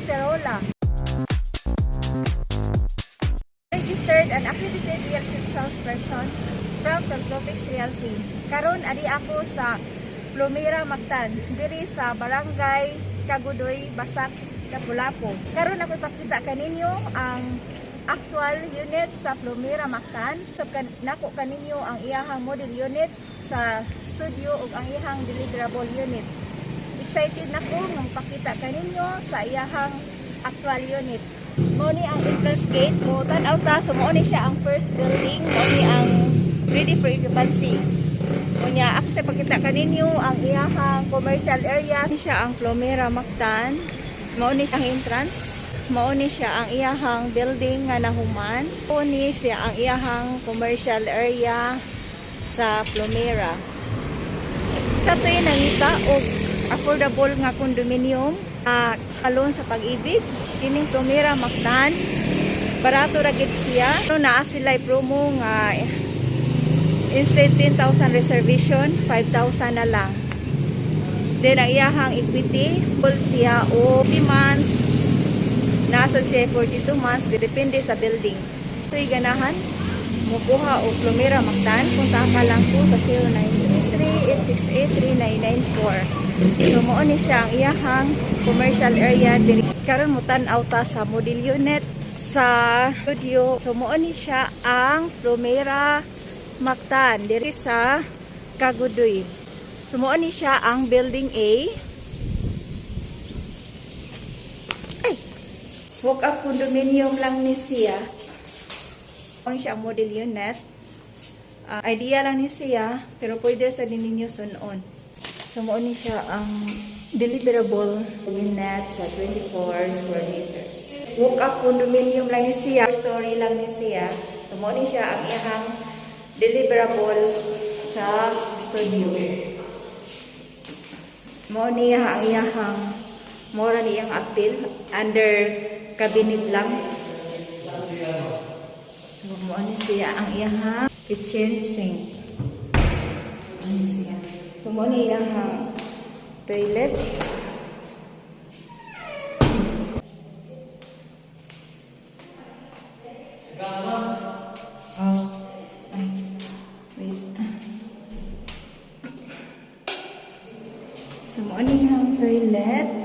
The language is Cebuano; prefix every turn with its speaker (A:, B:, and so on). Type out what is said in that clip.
A: Monterola. Registered and accredited real estate salesperson from Philtropics Realty. Karon ari ako sa Plumera Mactan, diri sa Barangay Kagudoy, Basak, Lapu-Lapu. Karon ako ipakita kaninyo ang actual unit sa Plumera Mactan. So nako kaninyo ang iyahang model unit sa studio ug ang iyahang deliverable unit. Excited na ko nga mapakita kaninyo sa iyahang actual unit. Mao ni ang entrance gate mo tan-aw ta, so mao ni siya ang first building, mao ni ang ready for occupancy. Unya ako sa pakita kaninyo ang iyahang commercial area. Ni siya ang Plomera Mactan. Mao ni siya ang entrance. Mao ni siya ang iyahang building nga nahuman. Mao ni siya ang iyahang commercial area sa Plomera. Sa tuyo nangita og affordable nga condominium loan sa Pag-IBIG, kining Plomera Mactan barato ra gid siya. No, naa sila promo nga instead 10,000 reservation, 5,000 na lang. Then ang iyahang equity full siya o 50 months, nasa siya 42 months, depende sa building. Ito'y ganahan mukuha og Plomera Mactan, kontakta lang ko sa 0933-868-3994. So mao ni siya ang iyahang commercial area diri. Karon mo tan-aw ta sa model unit sa studio. So mao ni siya ang Plomera Mactan diri sa Kagudoy. So mao ni siya ang building A. Ay, walk up condominium lang ni siya. Mao ni siya ang model unit. Idea lang ni siya, pero pwede sa din ninyo sun-on. So mao ni siya ang deliverable unit sa 24 square meters. Walk up condominium lang ni siya, story lang ni siya. So mao ni siya ang iyang deliverable sa studio. Mao niya ang iyahang mora niyang appeal, under cabinet lang. So mao ni siya ang iyahang kitchen sink. Ano siya? So mao ni iyahang toilet. Ay, wait. So mao ni iyang toilet.